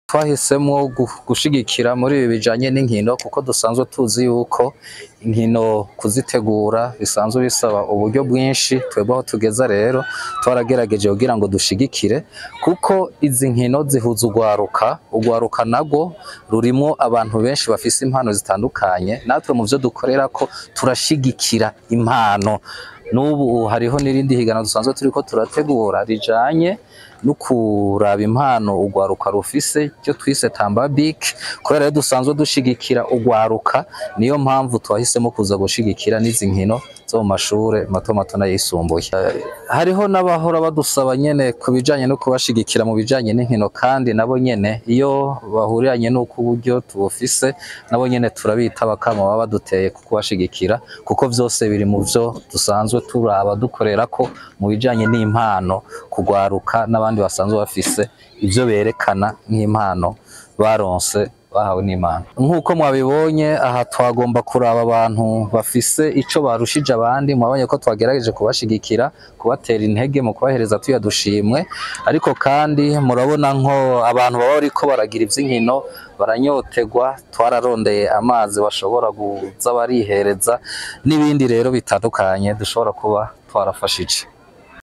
Twahisemo gushigikira muri ibi bijanye n'inkino kuko dusanzwe tuzi yuko inkino kuzitegura bisanzwe bisaba uburyo bwinshi. Twebwe aho tugeza rero twaragerageje kugira ngo dushigikire, kuko izi nkino zihuza urwaruka, urwaruka narwo rurimwo abantu benshi bafise impano zitandukanye. Natwe mu vyo dukorera ko turashigikira impano. N'ubu hariho n'irindi higanwa dusanzwe turiko turategura rijanye no kuraba impano urwaruka rufise, ryo twise Tambabik. Kubera rero dusanzwe dushigikira urwaruka, niyo mpamvu twahisemo kuza gushigikira n'izi nkino zo mu mashure mato mato n'ayisumbuye. Hariho n'abahora badusaba nyene ku bijanye no kubashigikira mu bijanye n'inkino, kandi nabo nyene iyo bahuriranye n'uko uburyo tubufise, nabo nyene turabitaba kama baba baduteye ku kubashigikira, kuko vyose biri mu vyo dusanzwe turaba dukorera ko mu bijanye n'impano kugwaruka n'abandi basanzwe bafise ivyo berekana nk'impano baronse bahawe n'Imana. Nk'uko mwabibonye aha, twagomba kuraba abantu bafise ico barushije abandi. Mwabonye ko twagerageje kubashigikira, kubatera intege mu kubahereza tuya dushimwe, ariko kandi murabona nko abantu baba bariko baragira ivy'inkino baranyotegwa, twararondeye amazi bashobora kuza barihereza n'ibindi rero bitandukanye dushobora kuba twarafashije.